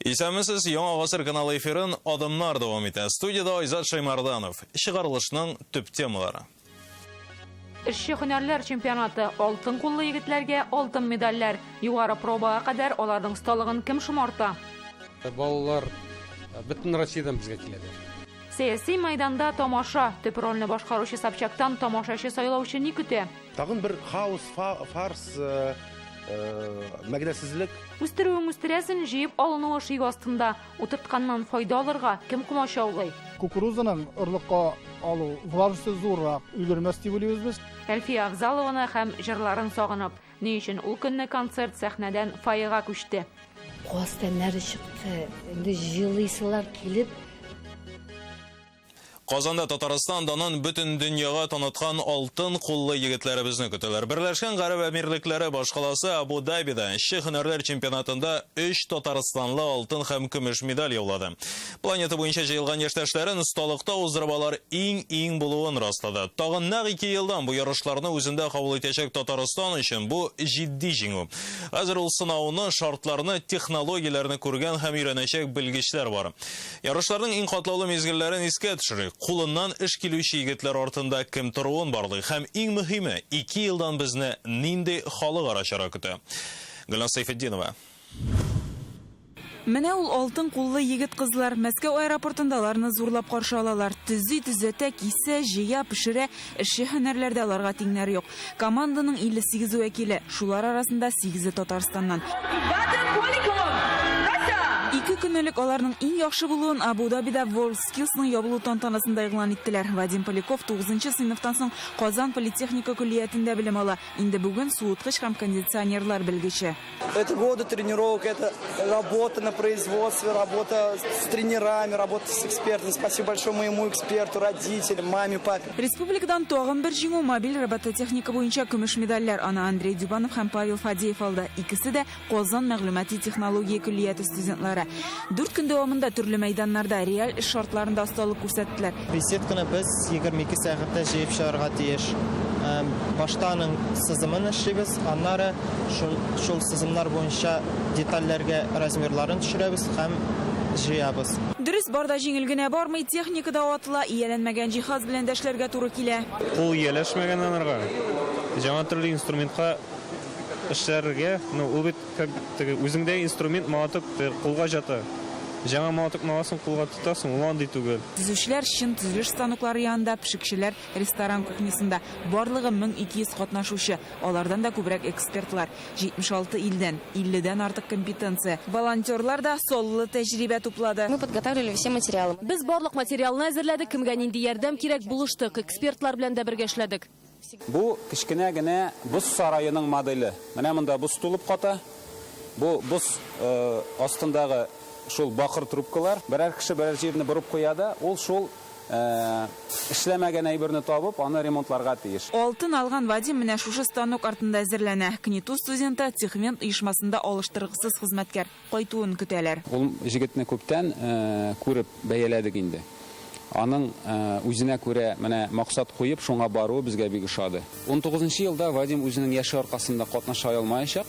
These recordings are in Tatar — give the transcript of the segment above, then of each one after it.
Исәнмесез, Яңа гасыр каналы эфирын Адымнар дәвам итә. Студиядә Айзат Шаймарданов. Чыгарылышның төп темалары. Эшче һөнәрләр чемпионаты алтын куллы егетләргә алтын медальләр. Югары пробага кадәр аларның осталыгын кем шомарта? Балалар бөтен Россиядән безгә киләләр. Сәяси мәйданда тамаша. Төп рольне башкаручы Собчактан тамашачы сайлаучы ни көтә? Тагын бер хаос, фарс, мәгънәсезлек. Үстерүең үстерәсен, җыеп алынуы шик астында. Утыртканнан файда алырга кем комачаулый? Кукурузаның орлыкка алу влажности зуррак, өлгермәс дип уйлыйбыз без. Әлфия Авзалованы һәм җырларын сагынып, ни өчен ул көнне концерт сәхнәдән фойега күчте? Каз тәннәре чыкты, инде җылыйсылар килеп. Казанда Татарстан данын бөтен дөньяга таныткан алтын куллы егетләребезне көтәләр. Берләшкән Гарәп Әмирлекләре башкаласы Абу-Дабида эшче һөнәрләр чемпионатында 3 татарстанлы алтын һәм көмеш медаль яулады. Планета буенча җыелган яшьтәшләрен осталыкта уздырып алар иң-иң булуын раслады. Тагын нәкъ 2 елдан бу ярышларны үзендә кабул итәчәк Татарстан өчен бу җитди җиңү. Хәзер ул сынауны, шартларны, технологияләрне күргән һәм өйрәнәчәк белгечләр бар. Ярышларның иң катлаулы мизгелләрен искә төшерик. Кулыннан эш килүче егетләр артында кем торуын барлыйк. Һәм иң мөһиме, 2 елдан безне нинди халыкара чара көтә. Гөлназ Сәйфетдинова. Менә ул алтын куллы егет кызлар. Мәскәү аэропортында аларны зурлап каршы алалар. Төзи, төзәтә, кисә, җыя, пешерә. Эшче һөнәрләрдә аларга тиңнәр юк. Команданың 58 вәкиле, шулар арасында 8-е Татарстаннан. 2 көн элек аларның иң яхшы булуын Абу-Дабида WorldSkills-ның ябылу тантанасында игълан иттеләр. Вадим Поляков 9 сыйныфтан соң Казан политехника көллиятендә белем ала. Инде бүген суыткыч һәм кондиционерлар белгече. Это годы тренировок, это работа на производстве, работа с тренерами, работа с экспертами. Спасибо большое моему эксперту, родителям, маме, папе. Республикадан тагын бер җиңү мобиль робототехника буенча көмеш медальләр. Аны Андрей Дюбанов һәм Павел Фадеев алды. Икесе дә Казан мәгълүмати технология көллияте студентлары. 4 көн дәвамында төрле мәйданнарда реаль эш шартларында осталык күрсәттеләр. Беседканы без 22 сәгатьтә җыеп чыгарга тиеш. Башта аның сызымын эшлибез, аннары шул сызымнар буенча детальләргә размерларын төшерәбез һәм җыябыз. Дөрес, барда җиңел генә бармый, техника да атыла, ияләнмәгән җиһаз белән дә эшләргә туры килә. Кул ияләшмәгән анарга. Яңа төрле инструментка эшләргә, ну, ул бит как теге үзеңдә инструмент молоток кулга жата. Яңа молоток аласың, кулга тотасың, ул андый түгел. Төзүчеләр чын төзелеш станоклары янында, пешекчеләр ресторан кухнясында. Барлыгы 1200 катнашучы, алардан да күбрәк экспертлар. 76 илдән, 50-дән артык компетенция. Волонтерлар да саллы тәҗрибә туплады. Мы подготовили все материалы. Без барлык материалны әзерләдек, кемгә нинди ярдәм кирәк булыштык, экспертлар белән дә бергә эшләдек. Бу кечкенә генә боз сараеның моделе. Менә монда боз тулып ката. Бу боз астындагы шул бакыр трубкалар. Берәр кеше берәр җирне борып куя да, ул шул эшләмәгән әйберне табып, аны ремонтларга тиеш. Алтын алган Вадим менә шушы станок артында әзерләнә. КНИТУ студенты Техвент оешмасында алыштыргысыз хезмәткәр. Кайтуын көтәләр. Ул җегетне күптән күреп бәяләдек инде. Аның үзенә күрә менә максат куеп, шуңа баруы безгә бик ошады. 19 елда Вадим үзенең яше аркасында катнаша алмаячак.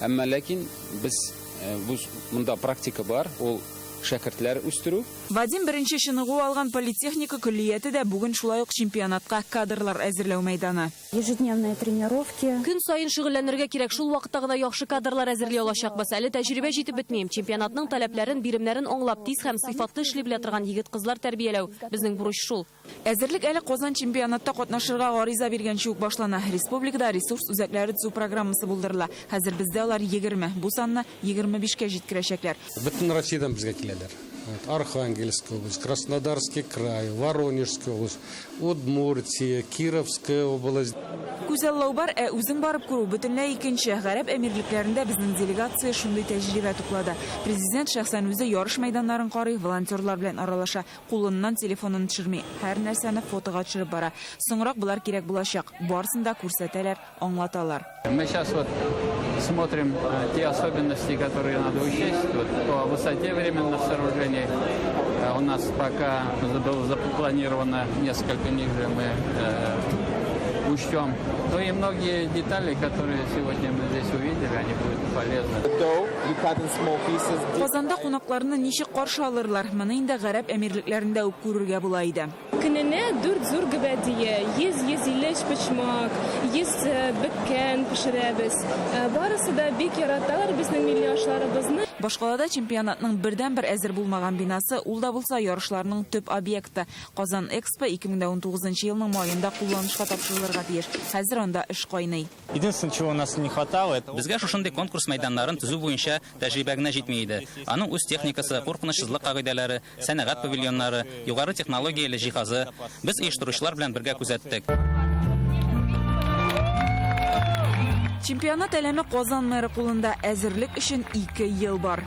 Әмма ләкин без монда практика бар, ул шәкертләр үстерү. Вадим беренче чыныгу алган политехника көллияте дә бүген шулай ук чемпионатка кадрлар әзерләү мәйданы. Ежедневные тренировки. Көн саен шөгыльләнергә кирәк, шул вакытта гына яхшы кадрлар әзерли алачакбыз. Әле тәҗрибә җитеп бетми. Чемпионатның таләпләрен, биремнәрен аңлап, тиз һәм сыйфатлы эшли белә торган егет-кызлар тәрбияләү безнең бурыч шул. Әзерлек әле Казан чемпионатта катнашырга гариза биргәнче үк башлана. Республикада ресурс үзәкләре төзү программасы булдырыла. Хәзер бездә алар 20, бу санны 25-кә җиткерәчәкләр. Бөтен Россиядән безгә киләләр. Архангельская область, Краснодарский край, Воронежская область, Удмуртия, Кировская область. Күзаллау бар, ә үзең барып күрү бөтенләй икенче. Гарәп Әмирлекләрендә безнең делегация шундый тәҗрибә туплады. Президент шәхсән үзе ярыш мәйданнарын карый, волонтерлар белән аралаша, кулыннан телефонын төшерми, һәр нәрсәне фотога төшереп бара. Соңрак булар кирәк булачак. Барысын да күрсәтәләр, аңлаталар. Мы сейчас смотрим те особенности, которые надо учесть. По высоте временных сооружений у нас пока было запланировано несколько ниже. Мы учтем. Ну и многие детали, которые сегодня мы здесь увидели, они будут полезны. Казанда кунакларны ничек каршы алырлар? Моны инде Гарәп Әмирлекләрендә үк күрергә була иде. Көненә дүрт зур гөбәдия, 100-150 өчпочмак, 100 бөккән пешерәбез. Барысы да бик яраталар безнең милли ашларыбызны. Башкалада чемпионатның бердәнбер әзер булмаган бинасы, ул да булса ярышларның төп объекты. Казан Экспо 2019 елның маенда кулланышка тапшырылырга тиеш. Хәзер анда эш кайный. Единственное, чего у нас не хватало, это... Безгә шушындый конкурс мәйданнарын төзү буенча тәҗрибә генә җитми иде. Аның үз техникасы, куркынычсызлык кагыйдәләре, сәнәгать павильоннары, югары технологияле җиһазы. Без оештыручылар белән бергә күзәттек. Чемпионат әләме Казан мэры кулында. Әзерлек өчен ике ел бар.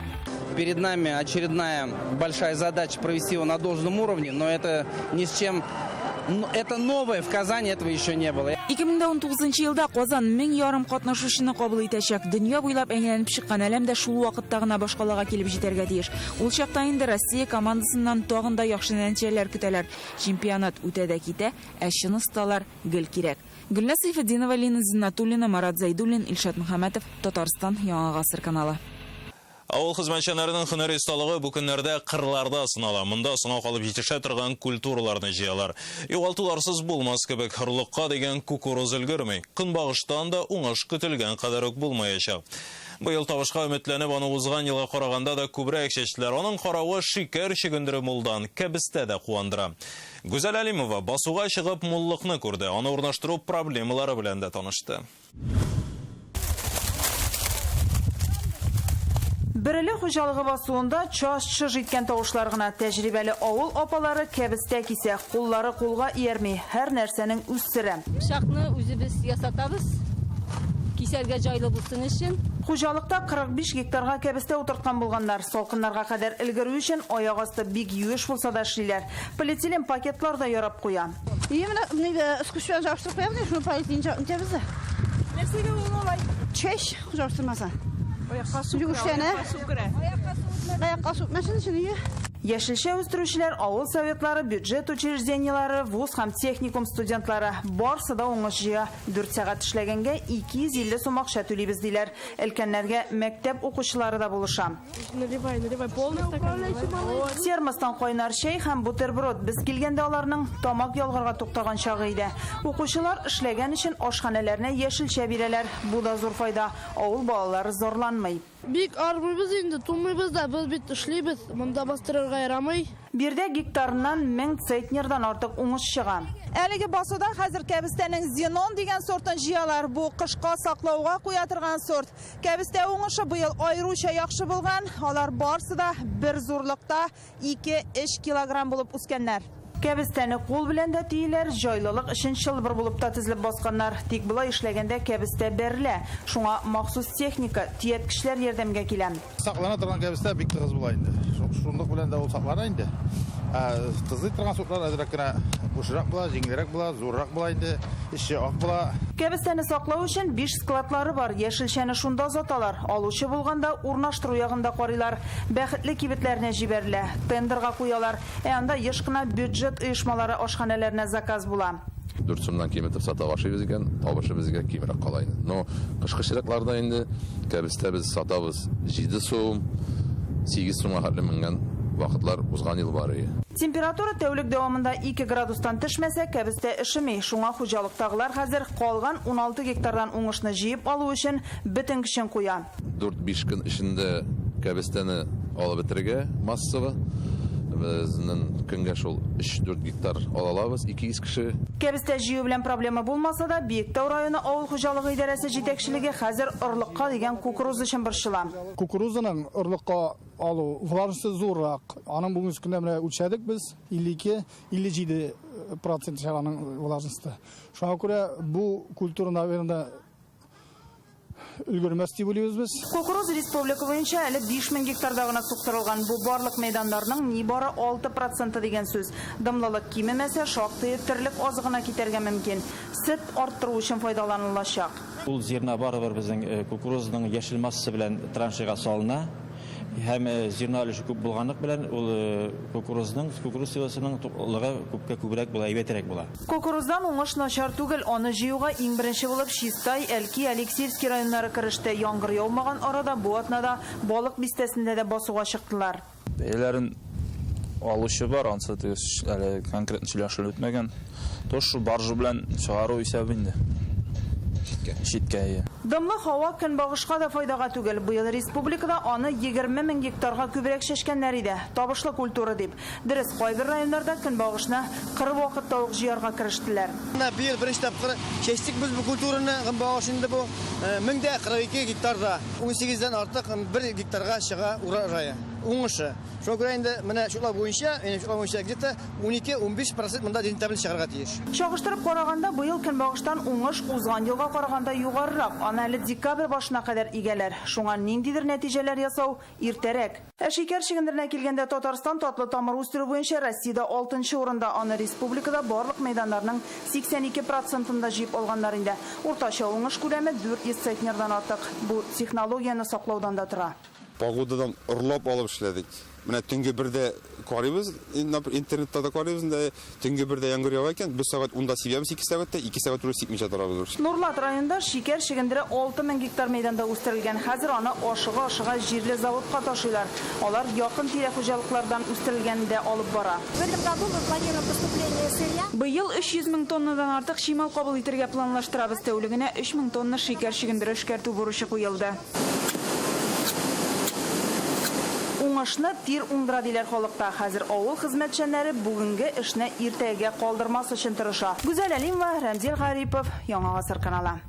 Перед нами очередная большая задача провести его на должном уровне, но это ни с чем... Ну, это новое, в Казани этого еще не было. 2019 елда Казан мең ярым катнашучыны кабул итәчәк. Дөнья буйлап әйләнеп чыккан әләм дә шул вакытта гына башкалага килеп җитәргә тиеш. Ул чакта инде Россия командасыннан тагын да яхшы нәтиҗәләр көтәләр. Чемпионат үтә дә китә, ә чын осталар гел кирәк. Гөлназ Сәйфетдинова, Лина Зиннатуллина, Марат Зәйдуллин, Илшат Мөхәммәтов, Татарстан, Яңа гасыр каналы. Авыл хезмәтчәннәренең һөнәри осталыгы бу көннәрдә кырларда сынала. Монда соңа калып җитешә торган культураларны җыялар. Югалтуларсыз булмас кебек, орлыкка дигән кукуруз өлгерми. Көнбагыштан да уңыш көтелгән кадәр үк булмаячак. Быел табышка өметләнеп, аны узган елга караганда да күбрәк чәчтеләр. Аның каравы шикәр чөгендере мулдан, кәбестә дә куандыра. Гүзәл Әлимова басуга чыгып муллыкны күрде. Аны урнаштыру проблемалары белән дә танышты. Бөреле хуҗалыгы басуында чаж-чыж иткән тавышлар гына. Тәҗрибәле авыл апалары кәбестә кисә, куллары кулга иярми. Һәр нәрсәнең үз сере. Пычакны үзебез ясатабыз, кисәргә җайлы булсын өчен. Хуҗалыкта 45 гектарга кәбестә утырткан булганнар. Салкыннарга кадәр өлгерү өчен аяк асты бик юеш булса да эшлиләр. Полиэтилен пакетлар да ярап куя. И менә менә скотч белән жабыштырып куябыз, шуны полиэтилен итәбез дә. Нәрсәгә ул алай? Чәч жабыштырмаса. Аякка су керә, аякка су керә. Аякка су үтмәсен өчен, ие. Яшелчә үстерүчеләр, авыл советлары, бюджет учреждениеләре, вуз һәм техникум студентлары барсы да уңыш җыя. 4 сәгать эшләгәнгә 250 сум акча түлибез диләр. Өлкәннәргә мәктәп укучылары да булыша. Наливай, наливай, полный стакан. Термостан кайнар чәй һәм бутерброд. Без килгәндә аларның тамак ялгарга туктаган чагы иде. Укучылар эшләгән өчен ашханәләренә яшелчә бирәләр. Бу да зур файда. Авыл балалары зарланмый. Бик армыйбыз инде, туңмыйбыз да, без бит эшлибез, монда бастырырга ярамый. Биредә гектарыннан 1000 центнердан артык уңыш чыга. Әлеге басуда хәзер кәбестәнең Зенон дигән сортын җыялар. Бу кышка саклауга куя торган сорт. Кәбестә уңышы быел аеруча яхшы булган. Алар барсы да бер зурлыкта 2-3 килограмм булып үскәннәр. Кәбестәне кул белән дә төйиләр, җайлылык өчен чылбыр булып та тезелеп басканнар. Тик болай эшләгәндә кәбестә бәрелә. Шуңа махсус техника, төяткечләр ярдәмгә килә. Саклана торган кәбестә бик тыгыз була инде. Шунлык белән дә ул саклана инде. Ә тызлый торган сортлар әзрәк кенә бушрак була, җиңелрәк була, зуррак була инде, эче ак була. Кәбестәне саклау өчен 5 складлары бар. Яшелчәне шунда озаталар. Алучы булганда урнаштыру ягын да карыйлар. Бәхетле кибетләренә җибәрелә, тендерга куялар. Ә анда еш кына бюджет оешмалары ашханәләренә заказ була. 4 сумнан киметеп сата башлыйбыз икән, табышы безгә кимрәк кала инде. Но кышкы чиратларда инде кәбестә без сатабыз 7 сум, 8 сумга хәтле менгән вакытлар узган ел бар иде. Температура тәүлек дәвамында 2 градустан төшмәсә, кәбестә өшеми. Шуңа хуҗалыктагылар хәзер калган 16 гектардан уңышны җыеп алу өчен бөтен көчен куя. 4-5 көн эчендә кәбестәне алып бетерергә массово. Безнең көнгә шул 3-4 гектар ала алабыз, 200 кеше. Кәбестә җыю белән проблема булмаса да, Биектау районы авыл хуҗалыгы идарәсе җитәкчелеге хәзер орлыкка дигән кукуруз өчен борчыла. Кукурузаның орлыкка алу влажности зуррак. Аның бүгенге көндә менә үлчәдек без 52, 57 процент аның влажности. Шуңа күрә бу культура, наверное, өлгермәс дип уйлыйбыз без. Кукуруз республика буенча әле 5000 гектарда гына суктырылган. Бу барлык мәйданнарның нибары 6 проценты дигән сүз. Дымлылык кимемәсә, шактый терлек азыгына китәргә мөмкин. Сөт арттыру өчен файдаланылачак. Ул зерна барыбер безнең кукурузның яшел массасы белән траншеяга салына. Һәм зерно өлеше күп булганлык белән ул кукурузның, кукуруз силосының туклыгы күпкә күбрәк була, әйбәтрәк була. Кукуруздан уңыш начар түгел, аны җыюга иң беренче булып Чистай, Әлки, Алексеевский районнары кереште. Яңгыр яумаган арада бу атнада Балык Бистәсендә дә басуга чыктылар. Бәяләрен алучы бар, ансы теге әле конкретно сөйләшелеп бетмәгән. Тоже шул баржа белән чыгару исәбе инде. Читкә. Читкә, әйе. Дымлы һава көнбагышка да файдага түгел. Быел республикада аны 20 мең гектарга күбрәк чәчкәннәр иде. Табышлы культура дип. Дөрес, кайбер районнарда көнбагышны кыр вакытта ук җыярга керештеләр. Менә быел беренче тапкыр чәчтек без бу культураны, көнбагыш инде бу. 1042 гектарда 18 дән артык бер гектарга чыга урожае, уңышы. Шуңа күрә инде менә счетлар буенча, минем счетлар буенча где-то 12-15 процент монда рентабель чыгарга тиеш. Чагыштырып караганда, быел көнбагыштан уңыш узган елга караганда югарырак. Аны әле декабрь башына кадәр игәләр. Шуңа ниндидер нәтиҗәләр ясау иртәрәк. Ә шикәр чөгендеренә килгәндә, Татарстан татлы тамыр үстерү буенча Россиядә алтынчы урында. Аны республикада барлык мәйданнарның 82 процентын да җыеп алганнар инде. Уртача уңыш күләме 400 центнердан артык. Бу технологияне саклаудан да тора. Погодадан орлап алып эшләдек. Менә төнге бердә карыйбыз, интернетта да карыйбыз инде, төнге бердә яңгыр ява икән, без сәгать унда сибәбез ике сәгатьтә, ике сәгать уже сипмичә торабыз уже. Нурлат районында шикәр чөгендере 6000 гектар мәйданда үстерелгән. Хәзер аны ашыга-ашыга җирле заводка ташыйлар. Алар якын-тирә хуҗалыклардан үстерелгәнен дә алып бара. В этом году мы планируем поступление сырья. Быел 300 мең тоннадан артык чимал кабул итәргә планлаштырабыз. Тәүлегенә 3000 тонна шикәр чөгендере эшкәртү бурычы куелды. Уңышны тир уңдыра диләр халыкта. Хәзер авыл хезмәтчәннәре бүгенге эшне иртәгәгә калдырмас өчен тырыша. Гүзәл Әлимова, Рәмзил Гарипов, Яңа Гасыр каналы.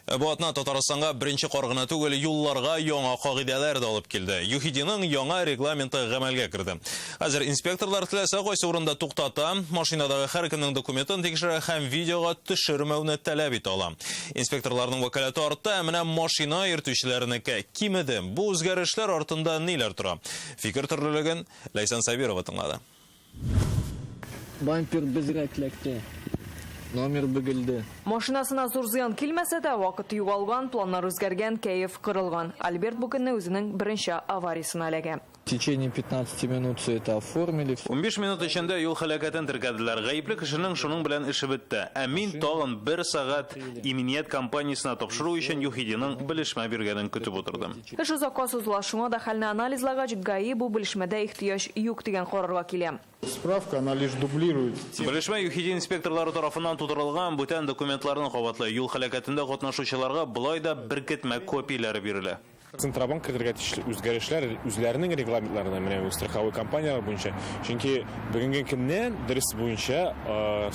Бу атна Татарстанга беренче кар гына түгел, юлларга яңа кагыйдәләр дә алып килде. ЮХИДИның яңа регламенты гамәлгә керде. Хәзер инспекторлар теләсә кайсы урында туктата, машинадагы һәркемнең документын тикшерә һәм видеога төшермәүне таләп итә ала. Инспекторларның вәкаләте артты, ә менә машина йөртүчеләрнеке кимеде. Бу үзгәрешләр артында ниләр тора? Фикер төрлелеген Ләйсән Сабирова тыңлады. Бампер безгә эләкте. Номер бөгелде. Машинасына зур зыян килмәсә дә, вакыт югалган, планнар үзгәргән, кәеф кырылган. Альберт бу көнне үзенең беренче авариясенә эләгә. В течение 15 минут все это оформили. 15 минут эчендә юл һәлакәтен теркәделәр. Гаепле кешенең шуның белән эше бетте. Ә мин тагын бер сәгать иминият компаниясенә тапшыру өчен ЮХИДИның белешмә биргәнен көтеп утырдым. Эш озакка сузыла, шуңа да хәлне анализлагач, ГАИ бу белешмәдә ихтыяҗ юк дигән карарга килә. Справка, она лишь дублирует. Белешмә ЮХИДИ инспекторлары тарафыннан тутырылган бүтән документларны кабатлый. Юл һәлакәтендә катнашучыларга болай да беркетмә копияләре бирелә. Центробанк кертергә тиешле үзгәрешләр үзләренең регламентларына, менә страховой компанияләр буенча. Чөнки бүгенге көннән дөрес буенча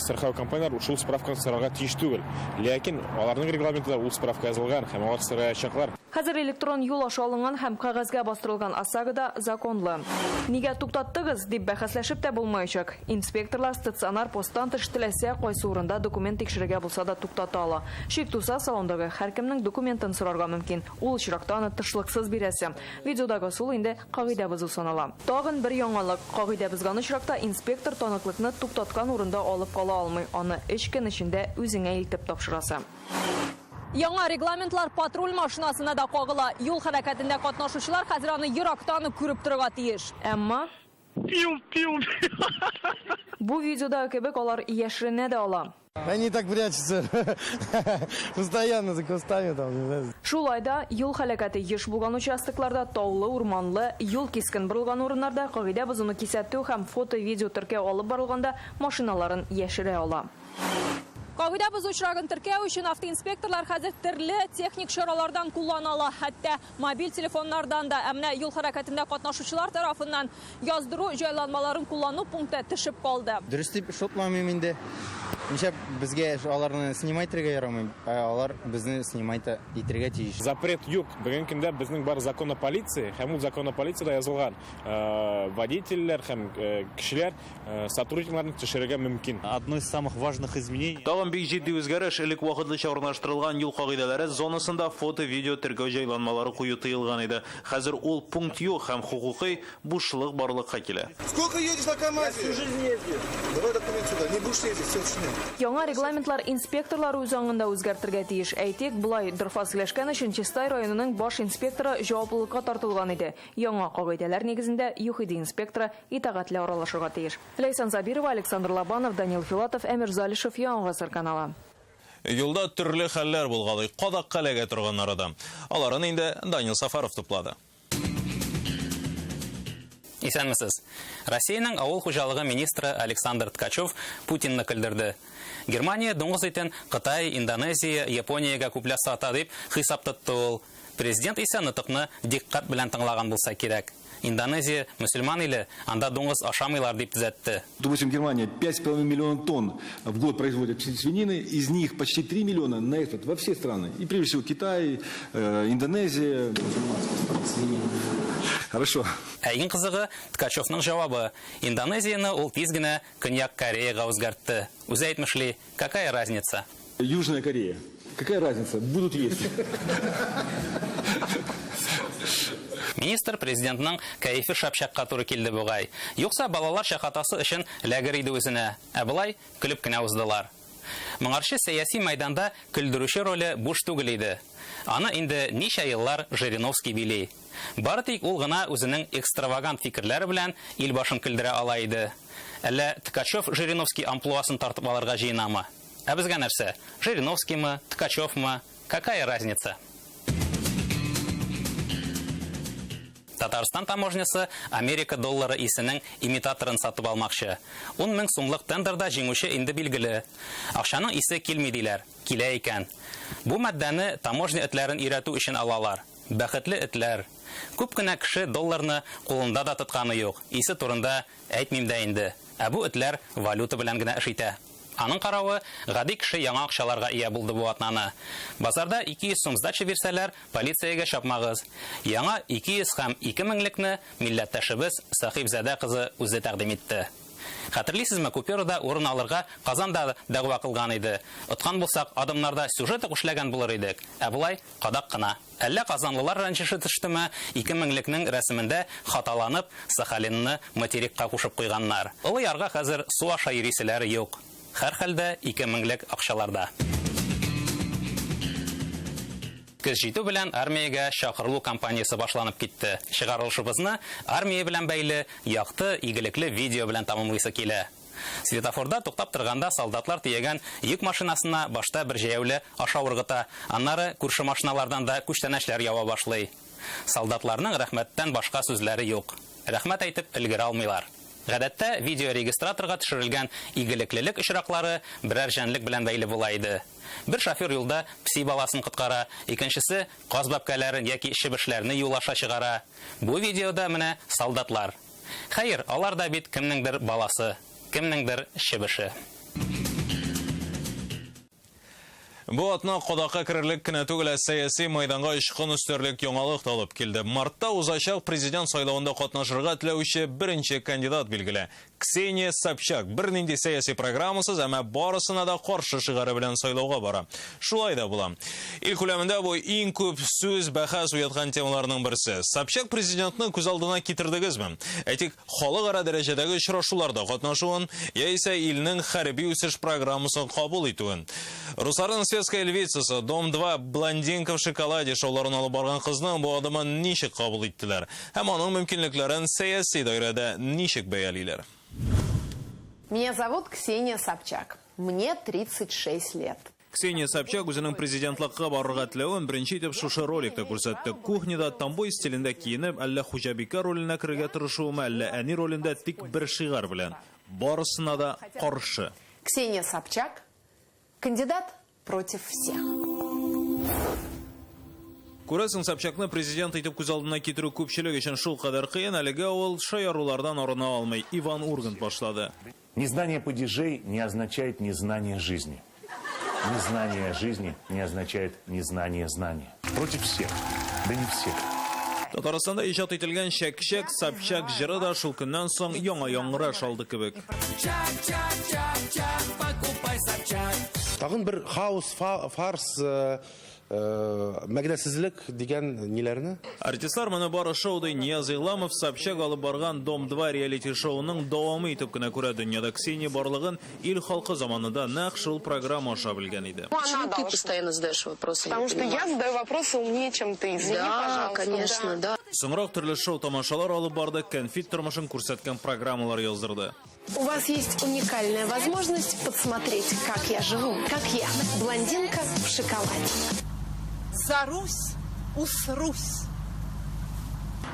страховой компанияләр шул справканы сорарга тиеш түгел. Ләкин аларның регламентлары ул справка язылган һәм алар сораячаклар. Хәзер электрон юл аша алынган һәм кәгазьгә бастырылган ОСАГО да законлы. Нигә туктаттыгыз дип бәхәсләшеп тә булмаячак. Инспекторлар стационар посттан тыш теләсә кайсы урында документ тикшерергә булса да туктата ала. Шик туса, салондагы һәркемнең документын сорарга мөмкин. Ул очракта аны тышлыксыз бирәсе. Видеодагы ысул инде кагыйдә бозу санала. Тагын бер яңалык. Кагыйдә бозган очракта инспектор таныклыкны туктаткан урында алып кала алмый. Аны өч көн эчендә үзеңә илтеп тапшырасы. Яңа регламентлар патруль машинасына да кагыла. Юл хәрәкәтендә катнашучылар хәзер аны ерактан ук күреп торырга тиеш. Әмма Пиу, пиу, пиу. Бу видеодагы кебек алар яшеренә дә ала. Они так прячутся. Постоянно за кустами там, не знаю. Шулай да, юл һәлакәте еш булган участокларда, таулы, урманлы, юл кискен борылган урыннарда кагыйдә бозуны кисәтү һәм фото-видео теркәү алып барылганда машиналарын яшерә ала. Кагыйдә бозу очрагын теркәү өчен автоинспекторлар хәзер төрле техник чаралардан куллана ала, хәтта мобиль телефоннардан да. Ә менә юл хәрәкәтендә катнашучылар тарафыннан яздыру җайланмаларын куллану пункты төшеп калды. Дөрес дип шутламыйм инде. Нишләп безгә аларны снимать итәргә ярамый, ә алар безне снимать итәргә тиеш. Запрет юк. Бүгенге көндә безнең бар закон о полиции, һәм ул закон о полициядә язылган, водительләр һәм кешеләр сотрудникларны төшерергә мөмкин. Одно из самых важных изменений. Тагын бик җитди үзгәреш, элек вакытлыча урнаштырылган юл кагыйдәләре зонасында фото-видео теркәү җайланмалары кую тыелган иде. Хәзер ул пункт юк һәм хокукый бушлык барлыкка килә. Сколько едешь на КамАЗе? Я всю жизнь ездил. Давай документ сюда. Не будешь ездить, все, начинай. Яңа регламентлар инспекторлар үз аңында үзгәртергә тиеш. Әйтик, болай дорфа сөйләшкән өчен Чистай районының баш инспекторы җаваплылыкка тартылган иде. Яңа кагыйдәләр нигезендә ЮХИДИ инспекторы итагатьле аралашырга тиеш. Ләйсән Сабирова, Александр Лобанов, Данил Филатов, Әмир Залишев, Яңа Гасыр каналы. Юлда төрле хәлләр булгалый, кадакка эләгә торганнары да. Аларын инде Данил Сафаров туплады. Исәнмесез. Россиянең авыл хуҗалыгы министры Александр Ткачев Путинны көлдерде. Германия дуңгыз итен Кытай, Индонезия, Япониягә күпләп сата дип хисап тотты ул. Президент исә нотыкны дикъкать белән тыңлаган булса кирәк. Индонезия, мөселман иле, анда дуңгыз ашамыйлар, дип төзәтте. Допустим, Германия 5,5 миллиона тонн в год производит свинины, из них почти 3 миллиона на экспорт во все страны. И прежде всего Китай, Индонезия. Хорошо. Ә иң кызыгы, Ткачевның җавабы. Индонезияне ул тиз генә Көньяк Кореяга үзгәртте. Үзе әйтмешли, какая разница? Южная Корея. Какая разница? Будут есть. Министр президентның кәефе шәп чакка туры килде бугай. Юкса балалар чакатасы өчен ләгер иде үзенә. Ә болай көлеп кенә уздылар. Моңарчы сәяси мәйданда көлдерүче роле буш түгел иде. Аны инде ничә еллар Жириновский били. Бары тик ул гына үзенең экстравагант фикерләре белән ил башын көлдерә ала иде. Әллә Ткачев Жириновский амплуасын тартып алырга җыенамы? Ә безгә нәрсә? Жириновскиймы, Ткачевмы? Какая разница? Татарстан таможнясы Америка доллары исенең имитаторын сатып алмакчы. Ун мең сумлык тендерда җиңүче инде билгеле. Акчаның исе килми диләр. Килә икән. Бу матдәне таможня этләрен өйрәтү өчен алалар. Бәхетле этләр. Күп кенә кеше долларны кулында да тотканы юк, исе турында әйтмим дә инде. Ә бу этләр валюта белән генә эш итә. Аның каравы, гади кеше яңа акчаларга ия булды бу атнаны. Базарда 200 сум сдача бирсәләр, полициягә чапмагыз. Яңа 200 һәм 2 меңлекне милләттәшебез Сәхибзадә кызы үзе тәкъдим итте. Хәтерлисезме, купюрада урын алырга Казан да дәгъва кылган иде. Откан булсак, адымнарда сюжет ук эшләгән булыр идек. Ә болай, кадак кына. Әллә казанлылар рәнҗеше төштеме, 2000 лекнең рәсемендә хаталанып, Сахалинны материкка кушып куйганнар. Олы ярга хәзер су аша йөриселәре юк. Һәрхәлдә, 2000 лек акчаларда. Көз җитү белән армиягә чакырылу кампаниясе башланып китте. Чыгарылышыбызны армия белән бәйле якты, игелекле видео белән тәмамлыйсы килә. Светофорда туктап торганда солдатлар төягән йөк машинасына башта бер җәяүле ашау ыргыта, аннары күрше машиналардан да күчтәнәчләр ява башлый. Солдатларның рәхмәттән башка сүзләре юк. Рәхмәт әйтеп өлгерә алмыйлар. Гадәттә, видеорегистраторга төшерелгән игелеклелек очраклары берәр җәнлек белән бәйле була иде. Бер шофер юлда песи баласын коткара, икенчесе каз бәбкәләрен яки чебешләрне юл аша чыгара. Бу видеода менә солдатлар. Хәер, алар да бит кемнеңдер баласы, кемнеңдер чебеше. Бу атна кодакка керерлек кенә түгел, ә сәяси майданга очкын өстәрлек яңалык та алып килде. Мартта узачак президент сайлавында катнашырга теләүче беренче кандидат билгеле. Ксения Собчак бернинди сәяси программасыз, әмма барысына да каршы шигаре белән сайлауга бара. Шулай да була. Ил күләмендә бу иң күп сүз, бәхәс уяткан темаларның берсе. Собчак президентны күз алдына китердегезме? Әйтик, халыкара дәрәҗәдәге очрашуларда катнашуын, яисә илнең хәрби үсеш программасын кабул итүен. Русларның светская львицасы, Дом-2, Блондинка в шоколаде шоуларын алып барган кызның бу адымын ничек кабул иттеләр? Һәм аның мөмкинлекләрен сәяси даирәдә ничек бәялиләр? Меня зовут Ксения Собчак. Мне 36 лет. Ксения Собчак үзенең президентлыкка барырга теләвен беренче итеп шушы роликта күрсәтте. Кухняда тамбой стилендә киенеп, әллә хуҗабикә роленә керергә тырышуымы, әллә әни ролендә тик бер шигар белән. Барысына да каршы. Ксения Собчак, кандидат против всех. Күрәсең, Собчакны президент итеп күз алдына китерү күпчелек өчен шулкадәр кыен, әлегә ул шаярулардан арына алмый. Иван Ургант башлады. Незнание падежей не означает незнание жизни. Незнание жизни не означает незнание знания. Против всех, да не всех. Татарстанда иҗат ителгән Чәк-чәк Собчак җыры да шул көннән соң яңа яңгыраш алды кебек. Чак, чак, чак, чак, покупай Собчак. Тагын бер хаос, фарс. Мәгънәсезлек дигән ниләрне? Артистлар моны бары шоу ди. Нияз Игъламов Собчак алып барган Дом-2 реалити-шоуның дәвамы итеп кенә күрә. Дөньяда Ксения барлыгын ил халкы заманында нәкъ шул программа аша белгән иде. Почему ты постоянно задаешь вопросы? Потому что я задаю вопросы умнее, чем ты. Извини, Да, пожалуйста. конечно, да. Соңрак төрле шоу-тамашалар алып барды, кәнфит тормышын күрсәткән программалар яздырды. У вас есть уникальная возможность подсмотреть, как я живу, как я, блондинка в шоколаде. За Русь, усрусь.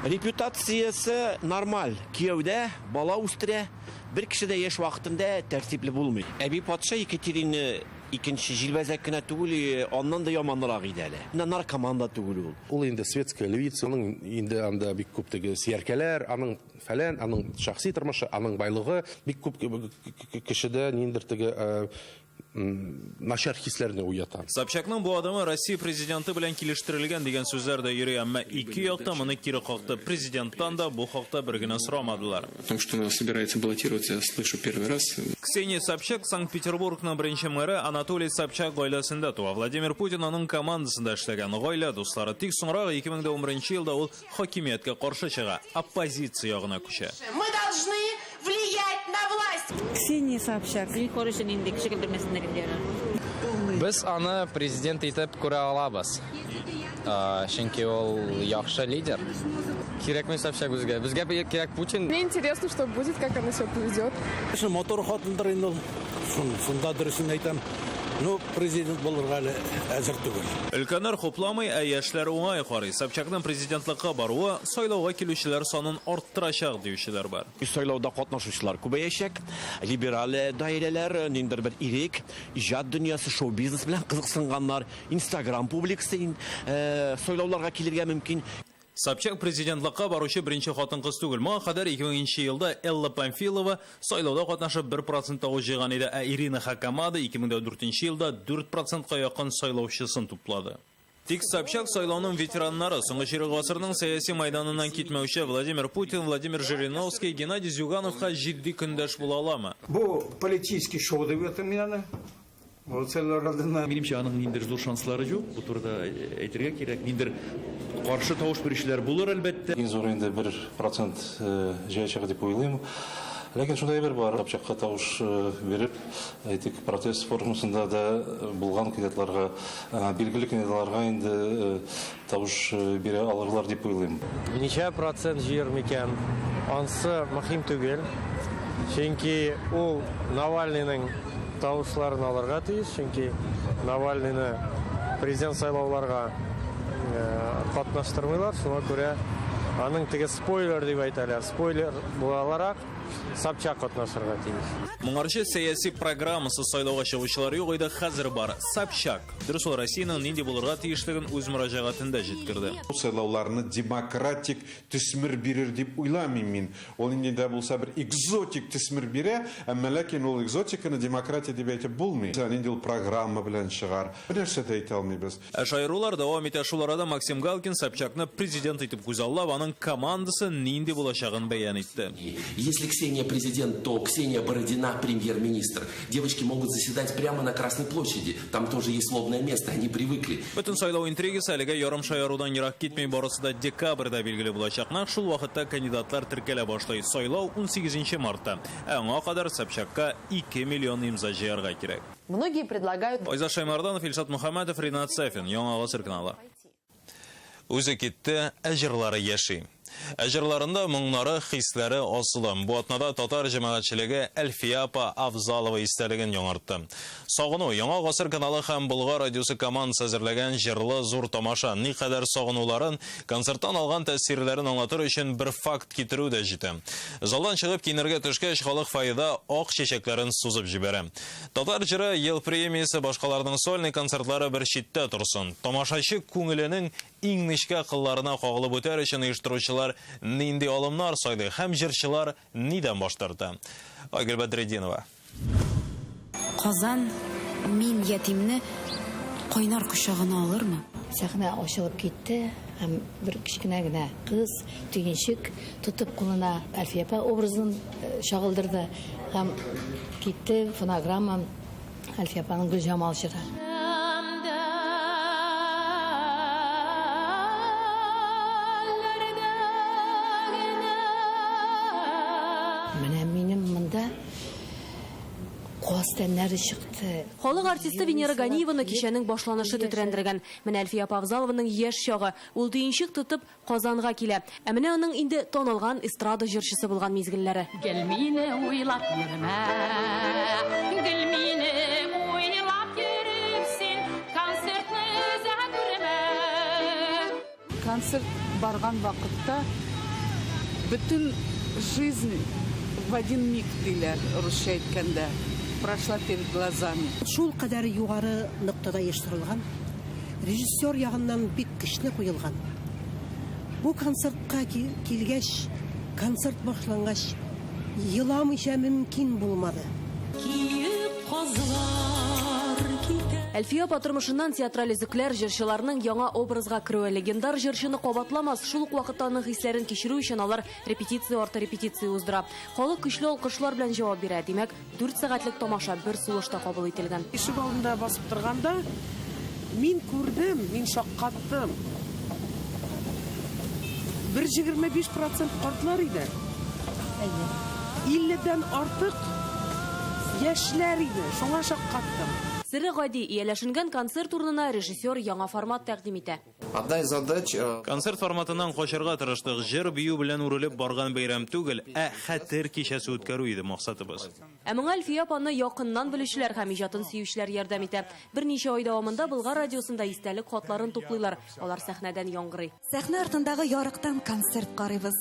Репутациясе нормаль. Кияүдә, бала үстерә. Бер кеше дә яшь вакытында тәртипле булмый. Әби патша Екатерина икенче җилбәзәк кенә түгел, аннан да яманрак иде әле. Менә наркоман да түгел ул. Ул инде светская львица, аның инде анда бик күп теге сөяркәләр, аның фәлән, аның шәхси тормышы, аның байлыгы бик күп кешедә ниндидер теге начар хисләрне уята. Собчакның бу адымы Россия президенты белән килештерелгән дигән сүзләр дә йөри, әмма ике як та моны кире какты. Президенттан да бу хакта бер генә сорамадылар. О том, что она собирается баллотироваться, я слышу первый раз. Ксения Собчак Санкт-Петербургның беренче мэры Анатолий Собчак гаиләсендә туа. Владимир Путин аның командасында эшләгән гаилә дуслары. Тик соңрак 2011 елда ул хакимияткә каршы чыга, оппозиция ягына күчә. Мы должны влиять на власть. Ксения Собчак. Без аны президент итеп күрә алабыз. Чөнки ул яхшы лидер. Кирәкме Собчак безгә? Безгә кирәк Путин. Мне интересно, что будет, как она себя поведет. Матур хатындыр инде ул. Шунда дөресен әйтәм. Ну, президент булырга әле әзер түгел. Өлкәннәр хупламый, ә яшьләр уңай карый. Собчакның президентлыкка баруы сайлауга килүчеләр санын арттырачак диючеләр бар. Сайлауда катнашучылар күбәячәк. Либераль даирәләр, ниндидер бер ирек, иҗат дөньясы, шоу-бизнес белән кызыксынганнар, Инстаграм публикасы сайлауларга килергә мөмкин. Собчак президентлыкка баручы беренче хатын-кыз түгел. Моңа кадәр 2000 елда Элла Памфилова сайлауда катнашып 1% тавыш җыйган иде, ә Ирина Хакамада 2004 елда 4%ка якын сайлаучысын туплады. Тик Собчак сайлауның ветераннары, соңгы чирек гасырның сәяси майданыннан китмәүче Владимир Путин, Владимир Жириновский, Геннадий Зюгановка җитди көндәш була аламы? Бу политический шоу дип әйтәм мин аны. Минемчә, аның ниндидер зур шанслары юк. Бу турыда әйтергә кирәк. Ниндидер каршы тавыш бирүчеләр булыр, әлбәттә. Иң зур инде 1% җыячак дип уйлыйм. Ләкин шундай әйбер бар. Собчакка тавыш биреп, әйтик, протест формасында да булган кандидатларга, билгеле кандидатларга инде тавыш бирә алырлар дип уйлыйм. Ничә процент җыер микән? Ансы мөһим түгел. Чөнки ул Навальныйның тавышларын алырга тиеш, чөнки Навальныйны президент сайлауларга катнаштырмыйлар, шуңа күрә аның теге спойлер дип әйтәләр, спойлер буларак Собчак катнашырга тиеш. Моңарчы сәяси программасы сайлауга чыгучылар юк иде, хәзер бар. Собчак. Дөрес, ул Россиянең нинди булырга тиешлеген үз мөрәҗәгатендә җиткерде. Бу сайлауларны демократик төсмер бирер дип уйламыйм мин. Ул инде дә булса бер экзотик төсмер бирә, әмма ләкин ул экзотиканы демократия дип әйтеп булмый. Нинди ул программа белән чыгар. Бер нәрсә дә әйтә алмыйбыз. Ә шаярулар дәвам итә. Шул арада Максим Галкин Собчакны президент итеп күзаллап, аның командасы нинди булачагын бәян итте. Если Ксения президент, то Ксения Бородина премьер-министр. Девочки могут заседать прямо на Красной площади. Там тоже есть лобное место, они привыкли. Бөтен сайлау интригасы әлегә ярым шаярудан ерак китми, барысы да декабрьдә билгеле булачак. Нәкъ шул вакытта кандидатлар теркәлә башлый. Сайлау 18 мартта. Ә аңа кадәр Собчакка 2 миллион имза җыярга кирәк. Многие предлагают... Айзат Шаймарданов, Илшат Мухаммедов, Ринат Сафин. Яңа Гасыр каналы. Үзе китте, ә җырлары яши. Ә җырларында моңнары, хисләре асылы. Бу атнада татар җәмәгатьчелеге Әлфия апа Авзалова истәлеген яңартты. Сагыну, Яңа Гасыр каналы һәм Болгар радиосы командасы әзерләгән җырлы зур тамаша. Никадәр сагынуларын, концерттан алган тәэсирләрен аңлатыр өчен бер факт китерү дә җитә. Залдан чыгып киенергә төшкәч, халык фойеда ак чәчәкләрен сузып җибәрә. Татар җыры ел премиясе башкаларның сольный концертлары бер читтә торсын. Тамашачы күңеленең иң нечкә кылларына кагылып үтәр өчен оештыручылар нинди алымнар сайлый һәм җырчылар нидән баш тарта? Айгөл Бәдретдинова. Казан мин ятимне кайнар кочагына алырмы? Сәхнә ачылып китте һәм бер кечкенә генә кыз төенчек тотып кулына Әлфия апа образын чагылдырды һәм китте фонограмма Әлфия апаның Гөлҗамал җыры. Менә минем монда каз тәннәре чыкты. Халык артисты Венера Ганиеваны кичәнең башланышы тетрәндергән. Менә Әлфия апа Авзалованың яшь чагы. Ул төенчек тотып, Казанга килә. Ә менә аның инде танылган эстрада җырчысы булган мизгелләре. Гел мине уйлап йөрмә, гел мине уйлап йөреп син концертны өзә күрмә. Концерт барган вакытта бөтен жизнь в один миг диләр, русча әйткәндә, прошла перед глазами. Шул кадәр югары ноктада оештырылган, режиссер ягыннан бик көчле куелган. Бу концертка килгәч, концерт башлангач, еламыйча мөмкин булмады. Киек казлар китә. Әлфия апа тормышыннан театраль өзекләр, җырчыларның яңа образга керүе, легендар җырчыны кабатламас, шул ук вакытта аның хисләрен кичерү өчен алар репетиция арты репетиция уздыра. Халык көчле алкышлар белән җавап бирә. Димәк, Дүрт сәгатьлек тамаша бер сулышта кабул ителгән. Ишек алдында басып торганда, мин күрдем, мин шаккаттым. Бер 25 процент картлар иде. Әйе. Илледән артык яшьләр иде. Шуңа шаккаттым. Сере гади, ияләшенгән концерт урынына режиссер яңа формат тәкъдим итә. Одна из задач. Э, Концерт форматыннан качарга тырыштык. Җыр-бию белән үрелеп барган бәйрәм түгел, ә хәтер кичәсе үткәрү иде максатыбыз. Ә моңа Әлфия апаны якыннан белүчеләр һәм иҗатын сөючеләр ярдәм итә. Берничә ай дәвамында Болгар радиосында истәлек хатларын туплыйлар. Алар сәхнәдән яңгырый. Сәхнә артындагы ярыктан концерт карыйбыз.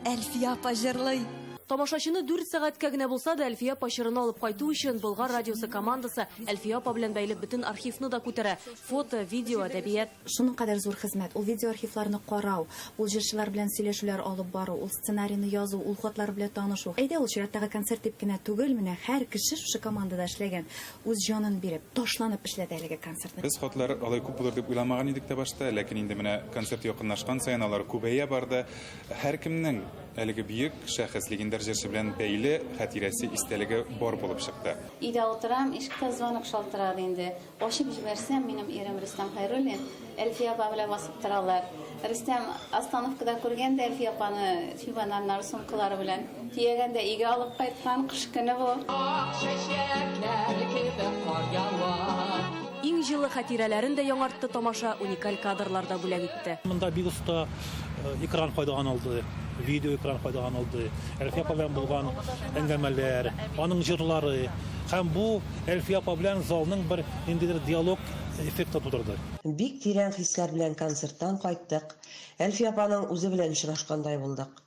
Әлфия апа җырлый. Тамашачыны дүрт сәгатькә генә булса да Әлфия апа чорына алып кайту өчен Болгар радиосы командасы Әлфия апа белән бәйле бөтен архивны да күтәрә. Фото, видео, әдәбият. Шуның кадәр зур хезмәт. Ул видеоархивларны карау, ул җырчылар белән сөйләшүләр алып бару, ул сценарийны язу, ул хатлар белән танышу. Әйдә, ул чираттагы концерт дип кенә түгел, менә һәр кеше шушы командада эшләгән, үз җанын биреп, ташланып эшләде әлеге концертны. Без хатлар алай күп булыр дип уйламаган идек тә башта, ләкин инде менә концерт якынлашкан саен алар күбәя барды. Һәркемнең әлеге бөек шәхес, легендар җырчы белән бәйле хатирәсе, истәлеге бар булып чыкты. Өйдә утырам, ишектә звонок шалтырады инде. Ачып җибәрсәм, минем ирем Рөстәм Хәйруллин, Әлфия апа белән басып торалар. Рөстәм остановкада күргән дә Әлфия апаны чемоданнары, сумкалары белән төягән дә өйгә алып кайткан. Кыш көне бу. Ак чәчәкләр кебек кар ява. Иң җылы хатирәләрен дә яңартты тамаша, уникаль кадрлар да бүләк итте. Монда бик оста Экран файдаланылды, видео экран файдаланылды. Әлфия апа белән булган әңгәмәләр, аның җырлары һәм бу Әлфия апа белән залның бер ниндидер диалог эффекты тудырды. Бик тирән хисләр белән концерттан кайттык. Әлфия апаның үзе белән очрашкандай булдык.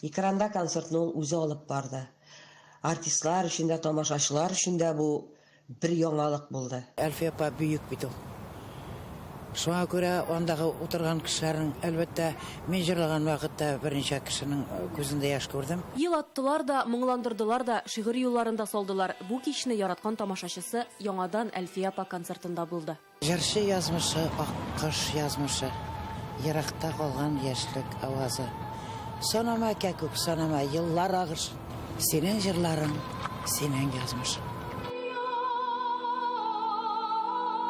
Экранда концертны ул үзе алып барды. Артистлар өчен дә, тамашачылар өчен дә бу бер яңалык булды. Әлфия апа бөек бит ул. Шуңа күрә андагы утырган кешеләрнең, әлбәттә, мин җырлаган вакытта берничә кешенең күзендә яшь күрдем. Елаттылар да, моңландырдылар да, шигырь юлларын да салдылар. Бу кичне яраткан тамашачысы яңадан Әлфия апа концертында булды. Җырчы язмышы, аккош язмышы, Еракта калган яшьлек авазы. Санама, кәкүк, санама еллар агышын, Синең җырларың, синең язмышың.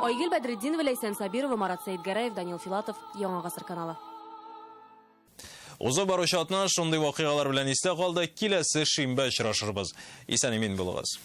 Айгөл Бәдретдинова, Ләйсән Сабирова, Марат Сәетгәрәев, Данил Филатов, Яңа Гасыр каналы. Узып баручы атна шундый вакыйгалар белән истә калды. Киләсе шимбә очрашырбыз. Исән-имин булыгыз.